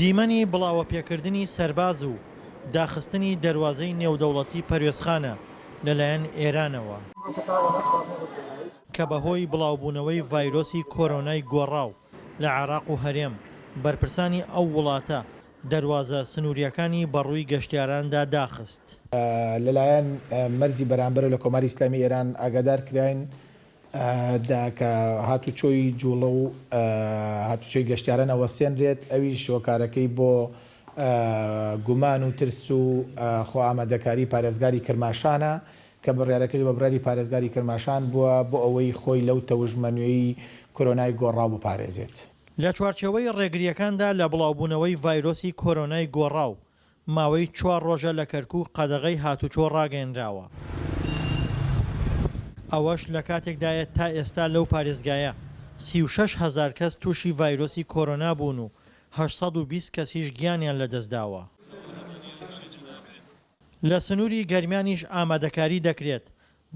دیمەنی بڵاوەپێکردنی سەرباز و داخستنی دەروازەی نێودەوڵەتی پەروێزخانە لەلایەن ئێرانەوە، کە بەهۆی بڵاوبوونەوەی ڤایرۆسی کۆرۆنای گۆڕاو لە عێراق و هەرێم، بەرپرسانی ئەو وڵاتە دەروازە سنوورییەکانی بەڕووی گەشتیاراندا داخست. لەلایەن مەرزی بەرامبەرەوە لە کۆماری ئیسلامی ئێران ئاگادار کراین دا کە هاتوچۆی جوڵە و هاتوچۆی گەشتیاران ئەوەستێنرێت، ئەویش هۆکارەکەی بۆ گومان و ترس و خۆئامادەکاری پارێزگاری کرماشانە کە بڕیارەکەش بە بڕیاری پارێزگاری کرماشان بووە بۆ ئەوەی خۆی لەو تەوژمە نوێی کۆرۆنای گۆڕاو بپارێزێت. لە چوارچێوەی ڕێگرییەکاندا لە بڵاوبوونەوەی ڤایرۆسی کۆرۆنای گۆڕاو، ماوەی چوار ڕۆژە لە کەرکوک قەدەغەی هاتوچۆ ڕاگەیەنراوە. ئەوەش لەکاتێکدایە تا ئێستا لەو پارێزگایە 36 هەزار کەس تووشی ڤایرۆسی کۆرۆنا بوون و 820 کەسیش گیانیان لەدەستداوە. لە سنووری گەرمیانیش ئامادەکاری دەکرێت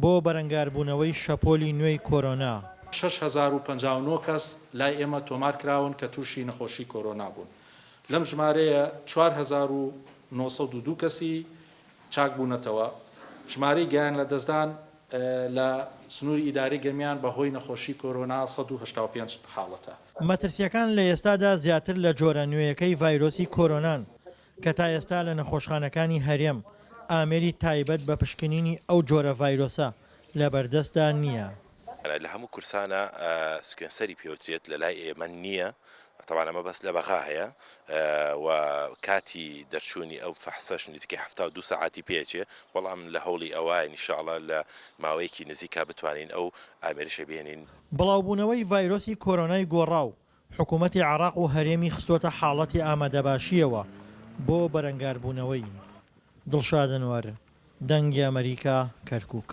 بۆ بەرەنگاربوونەوەی شەپۆلی نوێی کۆرۆنا. 6059 کەس لای ئێمە تۆمار کراون کە تووشی نەخۆشی کۆرۆنا بوون، لەم ژمارەیە 4902 کەسی چاکبوونەتەوە، ژمارەی گیان لەدەستدان لە سنووری ئیدارەی گەرمیان بە هۆی نەخۆشی کۆرۆنا 185 حاڵەتە. مەترسییەکان لە ئێستادا زیاتر لە جۆرە نوێیەکەی ڤایرۆسی کۆرۆنان کە تا ئێستا لە نەخۆشخانەکانی هەرێم ئامێری تایبەت بە پشکنینی ئەو جۆرە ڤایرۆسە لەبەردەستدا نییە. لە هەموو کورسانا sequencer ی پێوترێت لە لای ئێمە نییە تەبعەن ئەمە بەس لە بەغا هەیە و کاتی دەرچوونی ئەو فەحسەش نزیکەی 72 سەعاتی پێچێ بەڵام لە هەوڵی ئەوە ئینشاڵا لە ماوەیەکی نزیکا بتوانین ئەو ئامێرەشە بێنین. بڵاوبوونەوەی ڤایرۆسی کۆرۆنای گۆڕاو حکومەتی عێراق و هەرێمی خستۆتە حاڵەتی ئامادەباشییەوە بۆ بەرەنگاربوونەوەی. دڵشاد ئەنوەر، دەنگی ئەمەریکا، کەرکوک.